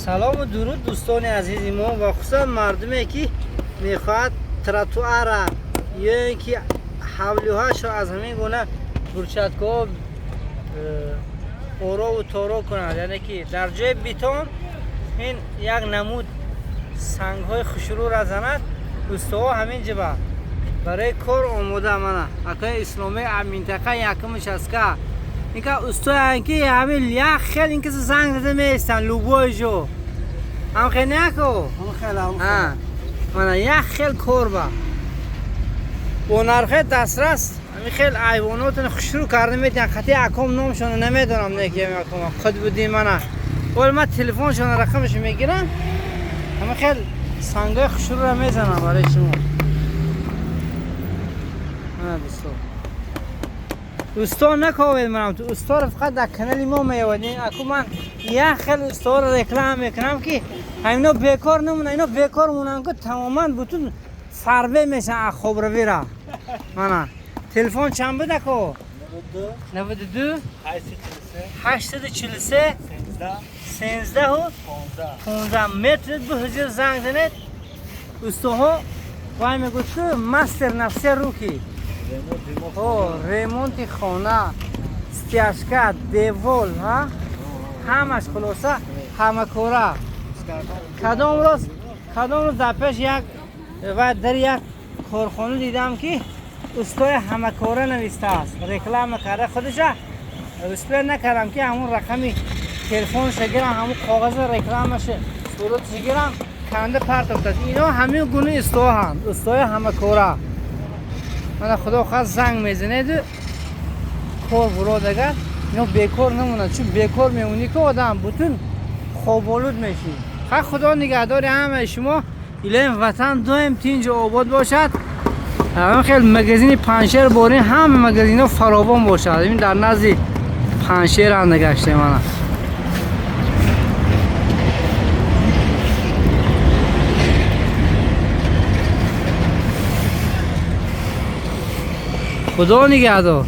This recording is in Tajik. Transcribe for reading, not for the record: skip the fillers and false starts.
Салому дуруд, дӯстони азизи мо ва хусусан мардуме, ки мехоҳад тротуара ё ин ки ҳавлиҳояшро аз ҳамин гуна брусчаткаҳо орову торо кунад, яъне ки дар ҷои бетон ин як намуд сангҳои хушрӯра занад. Устоҳо ҳамин ҷиба барои кор омода. Мана акои исломии минтақа якумш аст, ка инка устоян, ки ҳамин як хел ин киса занг зада меистанд любой ҷо, ҳам хел няко. Мана як хел кор ба бо нархи дастрас ҳамин хел айвонотро хушрӯ карда метиҳанд. Хати аком номшона намедонам, не ки Қутбуддин. Мана оли ман телефоншона рақамашо мегирам, ҳамин хел сангои хушрӯра мезанам барои шумо. Мана дӯсто, усто наковед, манам ту усторо фақат дар канали мо меёвед. Аку ман як хел усторо реклама мекунам, ки ҳамино бекор намонанд. Ино бекор монанд ку, тамоман бутун фарбе мешаванд аз хобравира. Мана телефон чанд буд, ако? 92 843 13 15. Метавонед бу ҳузур занг занед. Устоҳо вай мегӯд, ки мастер на все руки. О, ремонти хона, стяжка, девол, ҳамаш, хулоса, ҳамакора. Кадом рӯз дар пеш як ва дар як корхона дидам, ки устои ҳамакора навистааст, реклама карда худаша. Успел накардам, ки ҳамун рақами телефонша гирам, ҳамун коғази рекламаша, суратша гирам, канда партофтааст. Ино ҳамин гуна устоҳанд, устои ҳамакора. Мана худо хоҳад, занг мезанеду кор бурод. Агар ино бекор намонад, чун бекор мемонӣ ки одам бутун хоболуд мешӣ. Ха, худо нигаҳдори ҳамаи шумо. Илоҳим, ватан доим тинҷу обод бошад. Ҳамин хел магазини Паншер борин, ҳама магазинҳо фаровон бошад. Ин дар назди Паншер анда гаштем. Мана худо нигаҳдор.